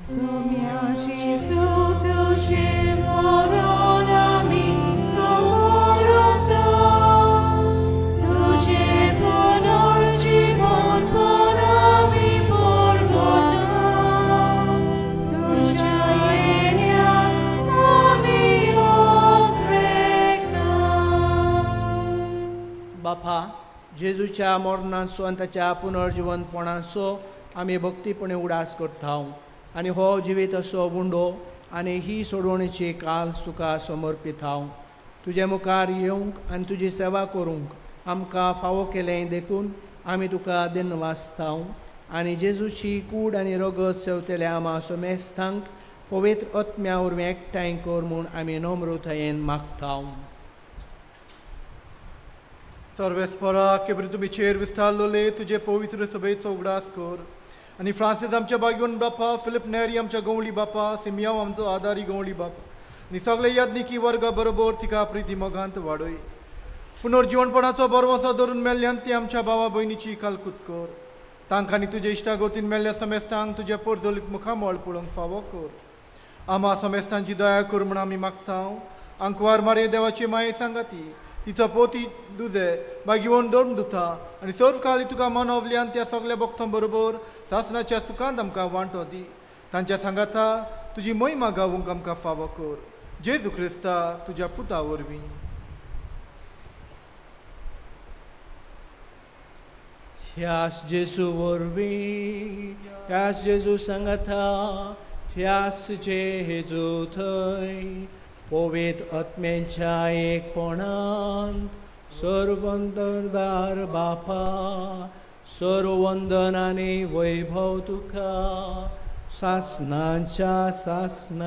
सुम्या जेजू तुजें मरण आमी समोरता, तुजें पुनर्जीवनपण आमी परगोटा, तुज्या येण्याक आमी उतरेकता। बापा, जेजूच्या मरणाचो आनी ताच्या पुनर्जिवनपणाचो आमी भक्तीपणे उडास करता आनी हो जिवीत असो उंडो आनी ही सोडवणेची काल्स तुका समर्पिता। तुजे मुखार येवंक आनी तुजी सेवा करूंक आमकां फावो केलें देखून आमी तुका दिनवासता आनी जेजूची कूड आनी रगत सेवतल्या आमा सोमेस्तांक पवित्र आत्म्या वरवीं एकठांय कर म्हूण आमी नम्रतायेन मागता। सर्वेस्परा केबरी तुमी चेर विस्तारलोले तुजे पवित्र सभेचो उगडास कर आनी फ्रांसीस आमच्या बागयोन बापा, फिलीप नेरी आमच्या गवळी बापा, सिमियांव आमचो आदारी गवळी बापा आनी सगळे यादनिकी वर्गा बरोबर तिका प्रिती मोगांत वाडय। पुनर्जिवणपणाचो बरवसो धरून मेल्ल्यान ती आमच्या भावा भयणीची कालकूत कर, तांकां आनी तुजे इश्टागोतीन मेल्ल्या समेस्तांक तुज्या पोरजोलीक मुखामळ पळोवंक फावो कर। आमा समेस्तांची दया कर म्हूण आमी मागता। आंकवार मारे देवाची माये सांगाती तिचो पोती दुजे बागीवन दोन दुता आनी सर्व काली तुका मनोवल्यान त्या सगल्या भक्तां बरोबर सासणाच्या सुखांत आमकां वांटो दी। तांच्या सांगाता तुजी महिमा गावूंक आमकां फावो कर, जेजू क्रिस्ता तुज्या पुता वरवीं। ह्यास जेजू वरवीं, ह्यास जेजू सांगाता, ह्यास जेजू थंय पवित्र आत्म्याच्या एकपणांत सर्वंदरदार बापा सर्वंदन आनी वैभव तुका सासनाच्या सासनाक.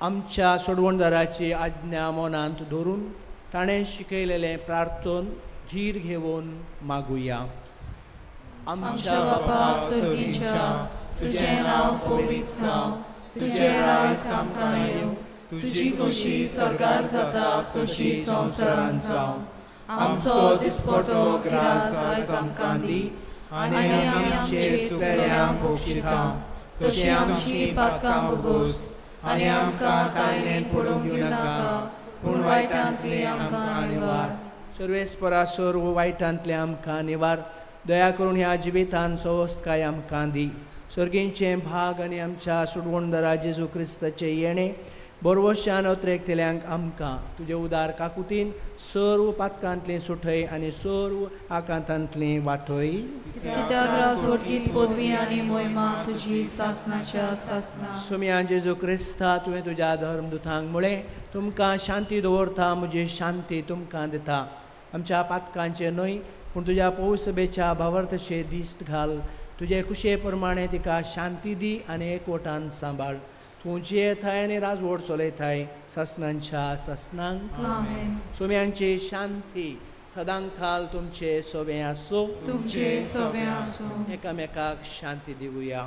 आमच्या सोडवणदाराची आज्ञा मनांत धरून ताणें शिकयलेलें प्रार्थन धीर घेवन मागुया. आमच्या बापा स्वर्गीच्या, तुजें नांव पवित्र जावं, तुजें राज आमकां येवं, तुजी खोशी स्वर्गार जाता तशी संवसारांत जावं. आमचो दिसपटो ग्रास आयज आमकां दी आनी आमी आमचे चुकल्यांक बक्षिता तशी आमची पातकां भोगोस आनी आमकां तायलेन पडूंक दिवनाका, पूण वायटांतली आमकां निवार. सर्वेस्परा सर्व वायटांतले आमकां निवार. दया करून ह्या जिवितान सवस्तकाय आमकां दी. सर्गींचें भाग आनी आमच्या सोडवणदारा जेजू क्रिस्ताचें येणें बरवशान अत्रेकतल्यांक आमकां तुजे उदार काकुतीन सर्व पातकांतलीं सुठय आनी सर्व आकांतांतलीं वाटय. कित्याक राजवटकीत पदवी आनी मोहिमा तुजी सासनाच्या सासना. सुम्या जेजू क्रिस्ता, तुवें तुज्या धर्मदुतांक म्हळें, तुमकां शांती दवरता, म्हजी शांती तुमकां दिता. आमच्या पातकांचें न्हय पूण तुज्या पौसभेच्या भावार्थाचेर दिश्ट घाल. तुजे खुशे प्रमाणे तिका शांती दी आनी एकवटान सांबाळ. तूं जियेताय आनी राजवट चलयताय सासनांच्या सासनांक. सोम्यांची शांती सदांकाल तुमचे सोबें आसूं. तुमचे सोबें आसूं. एकामेकाक शांती दिवया.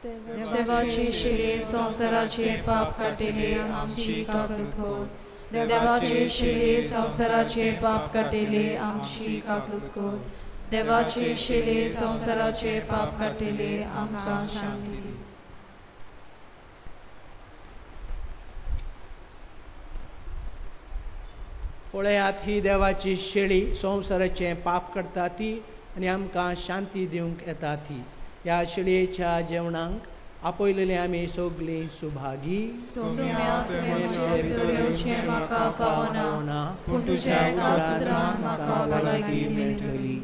देवाची शिले संवसाराचे पाप काटिले आमची काकूत कर. देवाची शिले संवसाराचे पाप काटिले आमची काकूत कर. देवाची शिले संवसाराचे पाप काटिले आमकां शांती दी. पळयात ही देवाची शेळी संवसाराचें पाप करता ती आनी आमकां शांती दिवंक येता ती. ह्या शेळयेच्या जेवणाक आपयलेली आमी सगळीं सुभागी. सोम्या, तुवें म्हजे भितर येवचें म्हाका फावना, पूण तुज्या एका उतरान म्हाका भलायकी मेळटली.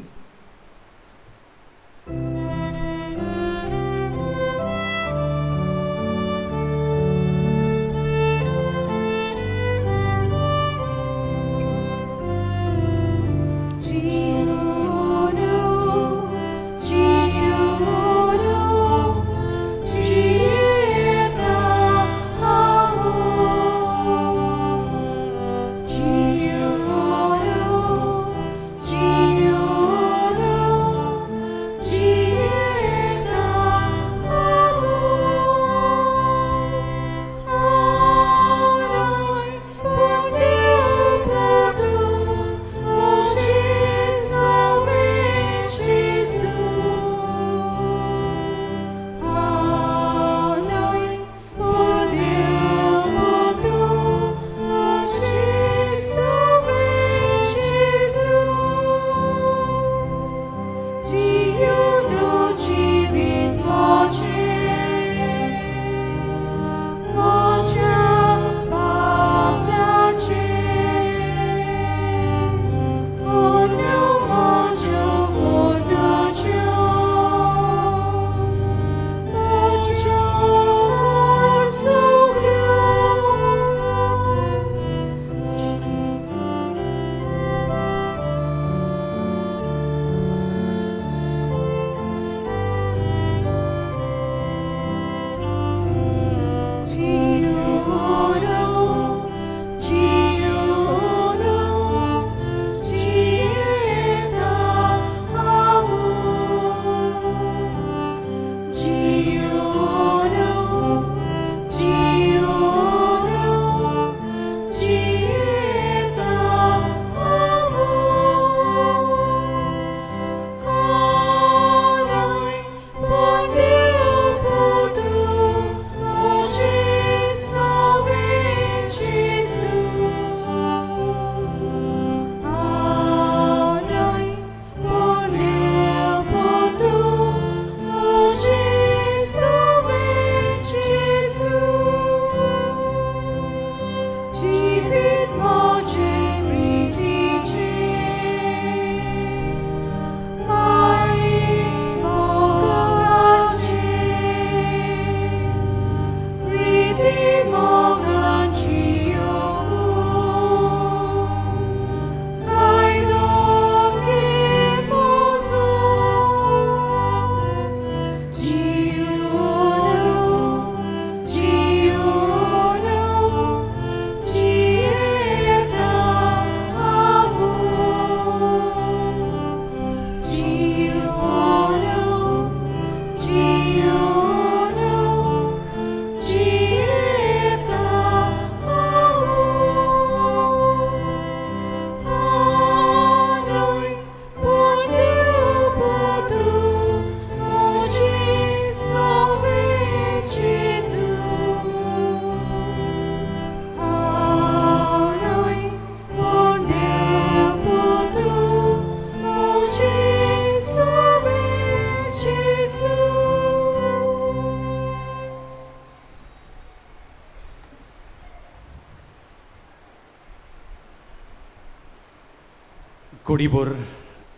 कोडीभर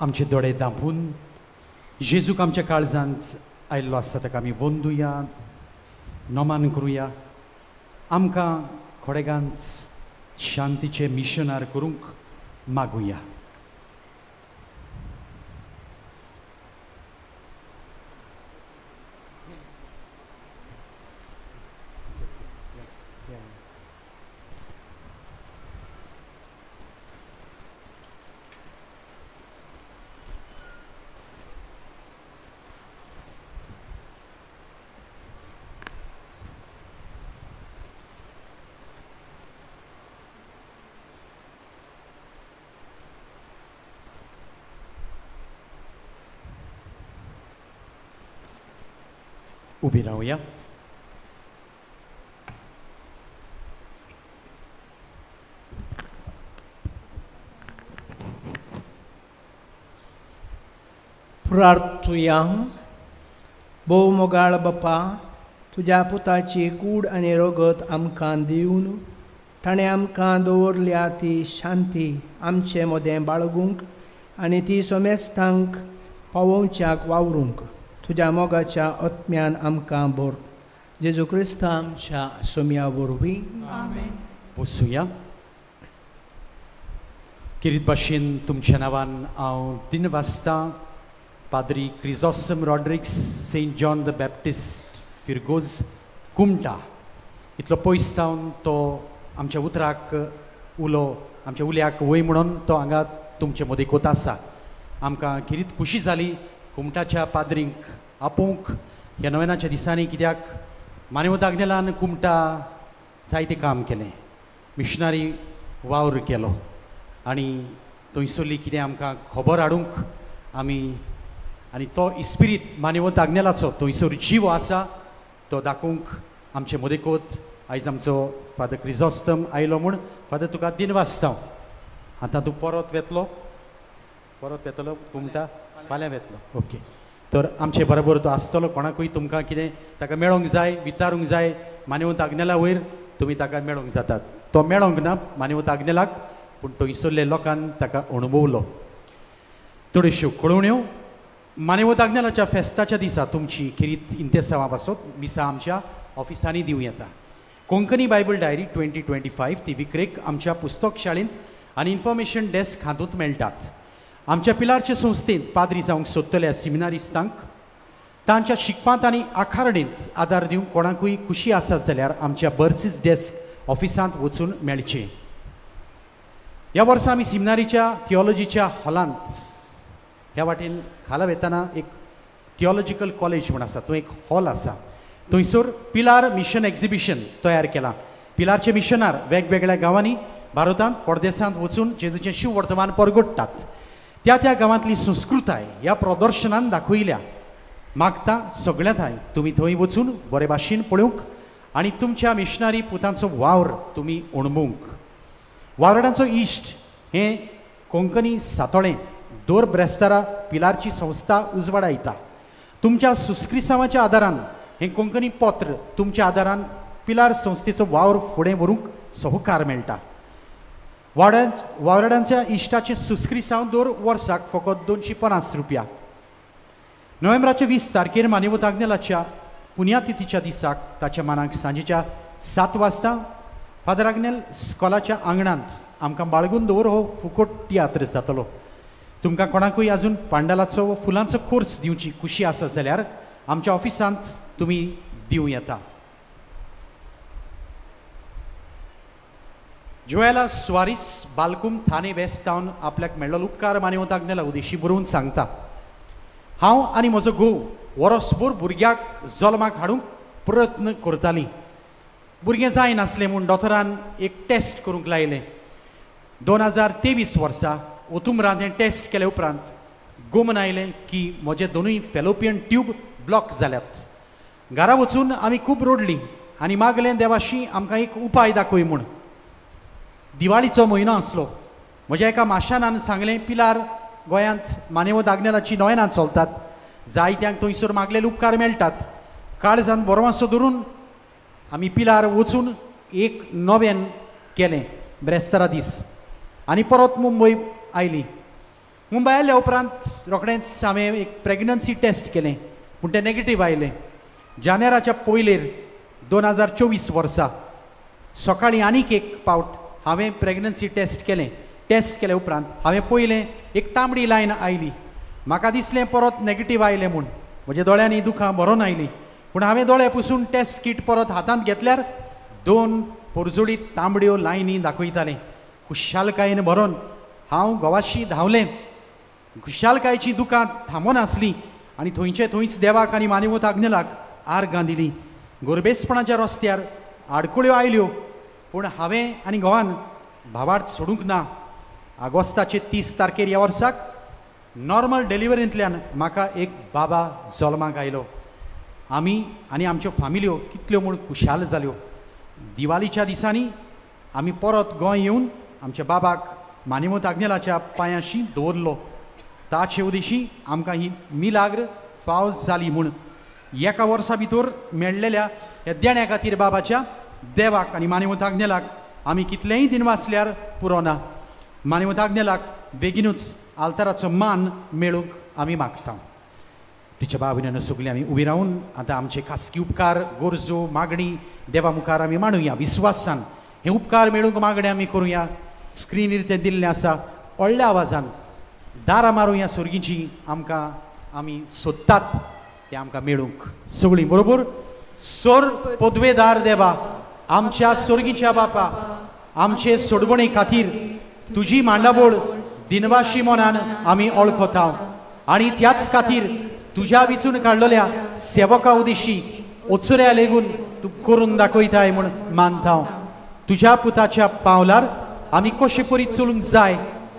आमचे दोळे दांपून जेजूक आमच्या काळजांत आयिल्लो आसता ताका आमी वंदुया, नमान करुया. आमकां खोडेगांत शांतीचे मिशनार करूंक मागुया. उबी रावया. प्रार्थुया. भोव मोगाळ बापा, तुज्या पुताची कूड आनी रगत आमकां दिवन ताणें आमकां दवरल्या ती शांती आमचे मदें बाळगूंक आनी ती समेस्तांक पावोवच्याक वावरूंक तुज्या मोगाच्या आत्म्यान आमकां भर. जेजू क्रिस्ता आमच्या सोम्या वरवीं. बसुया. किरीत भाशेन तुमच्या नांवान हांव दिनवासतां पाद्री Chrysostom Rodrigues, Saint John the Baptist, Firgoz, Kumta. इतलो पयस जावन तो आमच्या उतराक उलो, आमच्या उल्याक वय म्हणून तो हांगा तुमचे मदीं कोत आसा. आमकां किरीत खुशी जाली कुमटाच्या पाद्रींक आपोवंक ह्या नव्यानाच्या दिसांनी, कित्याक मानेवत आग्नेलान कुमटा जायतें काम केलें, मिशनरी वावर केलो आनी थंयसरली कितें आमकां खबर हाडूंक आमी आनी तो इस्पिरीत मानेवत आग्नेलाचो थंयसर जीव आसा तो दाखोवंक आमचे मदेकोत आयज आमचो फादर क्रिजोस्तम आयलो म्हूण फादर तुका दिनवासता. आतां तूं परत वेतलो, परत वेतलो कुमटा, फाल्यां वेतलो. ओके, तर आमचे बरोबर तो आसतलो. कोणाकूय तुमकां कितें ताका मेळोंक जाय, विचारूंक जाय मानेवत आग्नेला वयर तुमी ताका मेळोंक जातात. तो मेळोंक ना मानेवत आग्नेलाक, पूण थंयसरले लोकान ताका अणभवलो. थोड्योश्यो कळोवण्यो. मानेवत आग्नेलाच्या फेस्ताच्या दिसा तुमची खेरीत इंतेसांवा पासत मिसां आमच्या ऑफिसांनी दिवं येता. कोंकणी बायबल डायरी 2025 ती विक्रेक आमच्या पुस्तक शाळेंत आनी इन्फॉर्मेशन डेस्क हातूंत मेळटात. आमच्या पिलारचे संस्थेंत पाद्री जावंक सोदतल्या सिमिनारिस्तांक तांच्या शिकपांत आनी आखारणेंत आदार दिवंक कोणाकूय खुशी आसा जाल्यार आमच्या बर्सीस डेस्क ऑफिसांत वचून मेळचें. ह्या वर्सा आमी सिमिनारीच्या थियोलॉजीच्या हॉलांत ह्या वाटेन खाला वेताना एक थियोलॉजिकल कॉलेज म्हूण आसा, थंय एक हॉल आसा, थंयसर पिलार मिशन एक्झिबिशन तयार केलां. पिलारचे मिशनार वेगवेगळ्या गांवांनी भारतांत परदेसांत वचून जेजूचें शिव वर्तमान परगटतात. त्या त्या गांवांतली संस्कृताय ह्या प्रदर्शनान दाखयल्या. मागता सगळ्या थांय तुमी थंय वचून बरे भाशेन पळोवंक आनी तुमच्या मिशनरी पुतांचो वावर तुमी अणभवंक. वावराडांचो इश्ट हें कोंकणी सातोळें दर ब्रेस्तारा पिलारची संस्था उजवाडायता. तुमच्या सुस्क्रिसांवाच्या आदारान हें कोंकणी पत्र तुमच्या आदारान पिलार संस्थेचो वावर फुडें व्हरूंक सहकार मेळटा. वावराडांच्या इश्टाचें सुस्क्रिसांव दर वर्साक फकत 250 रुपया. नोव्हेंबराच्या 20 तारखेर मानेवत आग्नेलाच्या पुण्यातिथीच्या दिसाक ताच्या मानाक सांजेच्या 7 वाजता फादर आग्नेल स्कॉलाच्या आंगणांत आमकां बाळगून दवर हो फुकट तियात्र जातलो. तुमकां कोणाकूय आजून पांडालाचो वा फुलांचो कोर्स दिवची खुशी आसा जाल्यार आमच्या ऑफिसांत तुमी दिवं येता. जोएला स्वारीस बालकूम थाने वेस्ट टावन आपल्याक मेळ्ळो उपकार मानेवत आग्नेला उदेशी बरोवन सांगता, हांव आनी म्हजो घोव वरसभर भुरग्याक जल्माक हाडूंक प्रयत्न करतालीं. भुरगें जायनासलें म्हूण दोतोरान एक टेस्ट करूंक लायलें. 2023 वर्सा ओतुमरान हें टेस्ट केले उपरांत गोमन आयलें की म्हजे दोनूय फेलोपियन ट्यूब ब्लॉक जाल्यात. घरा वचून आमी खूब रडलीं आनी मागलें देवाशी आमकां एक उपाय दाखय म्हूण. दिवाळीचो म्हयनो आसलो. म्हज्या एका माशानान सांगलें, पिलार गोंयांत मानेवत आग्नेलाची नोयनां चलतात, जायत्यांक थंयसर मागलेले उपकार मेळटात. काळजान बरो मातसो धरून आमी पिलार वचून एक नोवेन केलें ब्रेस्तारा दीस आनी परत मुंबय आयली. मुंबय आयल्या उपरांत रोखडेंच हांवें एक प्रेग्नन्सी टेस्ट केलें पूण तें नेगेटीव आयलें. जानेराच्या पयलेर 2024 वर्सा सकाळीं आनीक एक पावट हांवें प्रेग्नन्सी टेस्ट केलें. टेस्ट केले उपरांत हांवें पयलें एक तांबडी लायन आयली. म्हाका दिसलें परत नेगेटीव आयलें म्हूण. म्हज्या दोळ्यांनी दुखां भरोन आयलीं पूण हांवें दोळे पुसून टेस्ट कीट परत हातांत घेतल्यार 2 पोरजोडीत तांबड्यो लायनी दाखयतालें. खुशालकायेन भरोन हांव गोवाशी धांवलें. खुशालकायेचीं दुकां थांबोनासलीं आनी थंयचे थंयच देवाक आनी मानेवत आग्नेलाक आर्गां दिलीं. गोरबेसपणाच्या रस्त्यार आडखळ्यो आयल्यो पूण हांवें आनी घोवान भावार्थ सोडूंक ना. आगोस्ताचे 30 तारखेर ह्या वर्साक नॉर्मल डिलिव्हरींतल्यान म्हाका एक बाबा जल्माक आयलो. आमी आनी आमच्यो फामिल्यो कितल्यो म्हूण खुशाल जाल्यो. दिवालीच्या दिसांनी आमी परत गोंय येवन आमच्या बाबाक मानेवत आग्नेलाच्या पांयांशी दवरलो. ताचे उदेशी आमकां ही मिलाग्र फाव जाली म्हूण एका वर्सा भितर मेळ्ळेल्या ह्या देण्या खातीर बाबाच्या देवाक आनी मानेवत आग्नेलाक आमी कितलेंय दिन वाचल्यार पुरो ना. मानेवत आग्नेलाक बेगिनूच आल्ताराचो मान मेळूंक आमी मागता. तिच्या बाबीन सगळीं आमी उबी रावन आतां आमचे खासगी उपकार गरजो मागणी देवा मुखार आमी मांडुया. विस्वासान हे उपकार मेळूंक मागणें आमी करुया. स्क्रिनीर तें दिल्लें आसा. व्हडल्या आवाजान दारां मारुया सोर्गीची आमकां आमी सोदतात ते आमकां मेळूंक. सगळीं बरोबर. सोर पदवेदार देवा, आमच्या सोर्गीच्या बापा, आमचे सोडवणे खातीर तुजी मांडावळ दिनवाशी मनान आमी ओळखता आनी त्याच खातीर तुज्या विचून काडलेल्या सेवका उदेशी ओचऱ्या लेगून तूं करून दाखयताय म्हूण मानता. तुज्या पुताच्या पावलार आमी कशे परी चलूंक जाय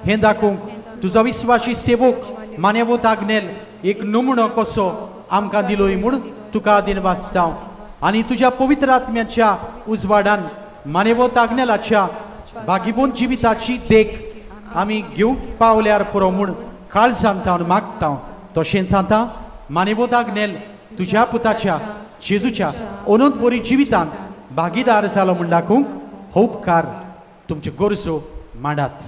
हें दाखोवंक तुजो विस्वाशी सेवक मानेवत आग्नेल एक नमुनो कसो आमकां दिलोय म्हूण तुका दिनवासता. आनी तुज्या पवित्र आत्म्याच्या उजवाडान मानेवत आग्नेलाच्या भागीवंत जिविताची देख आमी घेवंक पावल्यार पुरो म्हूण काळजान तावन मागता. तशेंच आतां मानेवत आग्नेल तुज्या पुताच्या जेजूच्या अनंत बरी जिवितान भागीदार जालो म्हूण दाखोवंक हो उपकार तुमच्यो गरजो मांडात.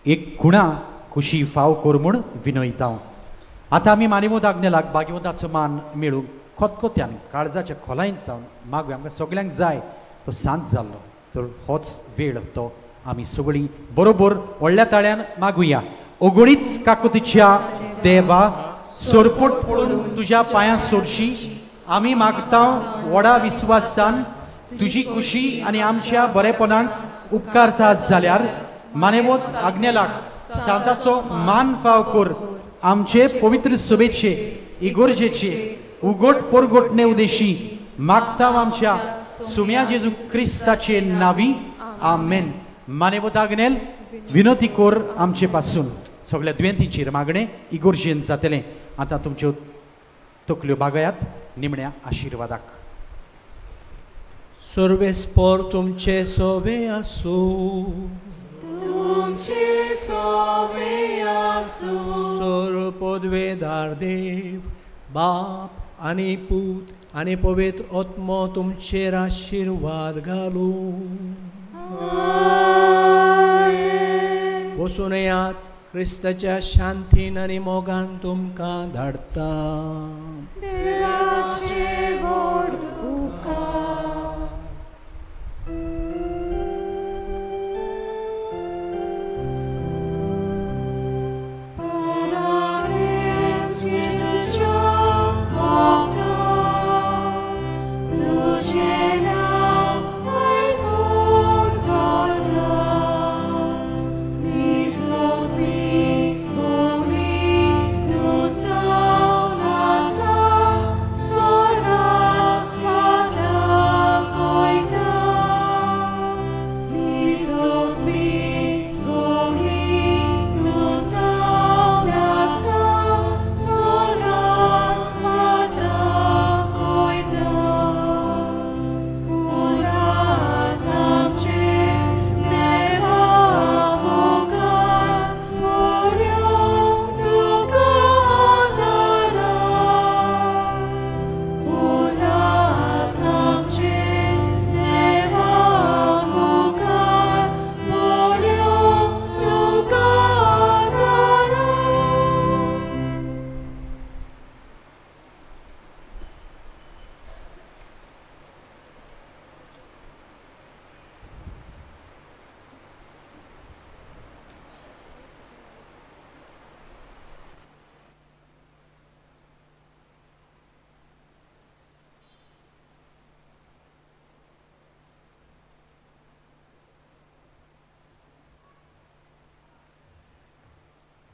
एक खुणा खुशी फाव कर म्हूण विनयता. आतां आमी मानेवत आग्नेलाक भाग्यवंताचो मान मेळूंक खोतखोत्यान काळजाच्या खोलायेन जावन मागूया. आमकां सगल्यांक जाय तो सांत जाल्लो तर होच वेळ तो आमी सगळीं बरोबर व्हडल्या ताळ्यान मागुया. ओगुणीच काकुतीच्या देवा, सोरपोट पडून तुज्या पांयां सोडशी आमी मागता व्हडा विस्वासान तुजी खुशी आनी आमच्या बरेपणाक उपकारता जाल्यार मानेवत आग्नेलाक सांताचो मान फाव कर. आमचे पवित्र सभेचे इगोर्जेचे उगोट पोरगोटणे उदेशी मागता आमच्या सुम्या जेजू क्रिस्ताचे नावी. आमेन. मानेवत आग्नेल विनोती कोर आमचे पासून. सगळ्या दुयेंतींचेर मागणें इगोर्जेन जातलें. आतां तुमच्यो तकल्यो बागयात निमण्या आशिर्वादाक. सर्वेस्पोर तुमचे सोवे आसूं. तुमचे सोवे आसूं. सोर पदवेदार देव बाप आनी पूत आनी पवित्र आत्मो तुमचेर आशिर्वाद घालूं. वचून येयात क्रिस्ताच्या शांतीन आनी मोगान तुमकां धाडटा.